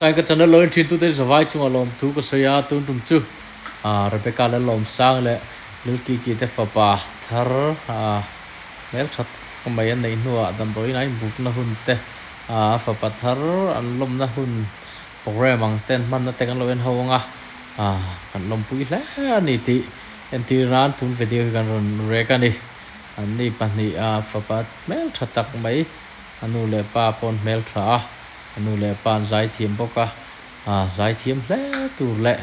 Kai ka channel lo en thin tute zavai chunga lawmthu ka sawi a, tun tum chu Rebecca Lalawmsang leh Lilkiki te fapa thar hmeltha tak mai an neih hnuah damdawiin a inbukna hun te, a fapa thar an lawmna hun program ang ten hmanna te kan lo en ho ang a, kan lawmpui hle a ni tih entir nan tun video hi kan rawn rek a ni. Anni pahnih fapa hmeltha tak mai a nu leh pa pawh an hmeltha a. A nu leh pa an zaithiam bawk a, a zaithiam hle tur leh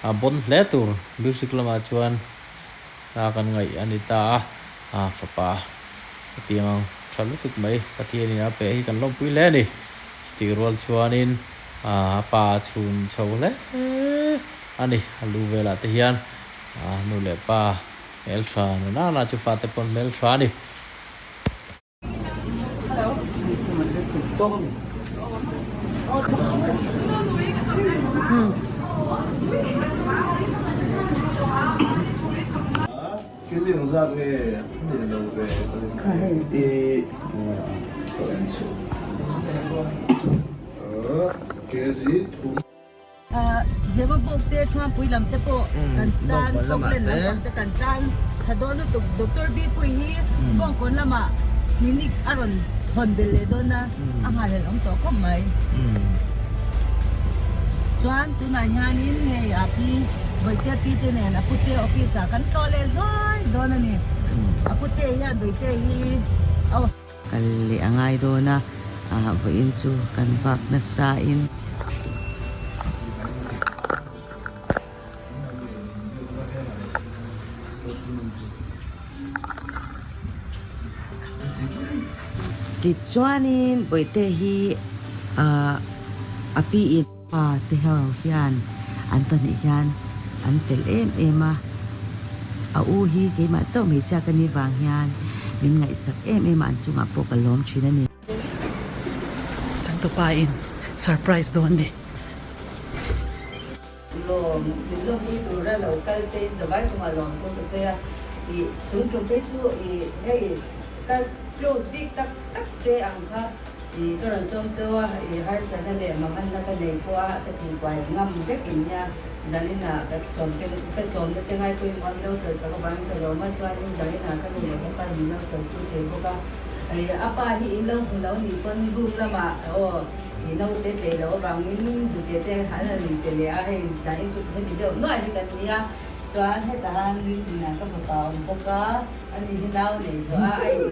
a bawn hle tur music lamah chuan hla kan ngaih a ni ta a, a fapa hetiang ang tha lutuk mai Pathianin a peh hi kan lawmpui hle a ni. Chutih rual chuanin a pa a chhun chho hle a ni, a lu velah te hian a nu leh pa hmeltha nana chu fate pawn hmeltha a ni. Zemabawk te Thuampui lam te pawh kan tan Falkland lampang te kan tan tha dawn lutuk Doctor Bipui hi Bawngkawn lamah clinic a rawn hawn belh leh dawn a a nghahhlelh awm tawh khawp mai. Chuan tunah hianin hei a pi Bawihte pi te nen a pute office ah kan tlawh leh zuai dawn a ni. A pute hian Bawihte hi a Kal leh a ngai dawn a, vawiin chu kan vak nasa in. Tichuanin Bawihte hi a pi in. Pa te ho hian an pahnih hian an fel em em a, a u hi keimah chauh hmeichhia ka nih vang hian min ngaihsak em em a, an chungah pawh ka lawm thin a ni. Changtupa in surprise dawn ni. Lawm, min lawmpui tura lo kal te zavai chungah lawm thu ka sawi a, ih tun tum phei chu ih hei ka close bik tak tak te ang kha. I ka rawn sawm cheu a, i harsatna leh manganna ka nei pawh a, ka tihbuai ngam vek in nia. Zaninah ka sawm te, ka sawmna te ngai pawimawh an lo tel chak avangin ka lawm a, chuanin zaninah ka nu leh ka pa in lo tel pui thei bawk a. I a pa hi in lo hmu lo nih pawn room lamah aw i naute tlei loh avangin dute te an han inpe leh a, hei zanin chu heti deuh nuai hi kan nia. Chuan hetah han rinhlunah ka fapa a awm bawk a, ani hi nau nei tawh a, a in.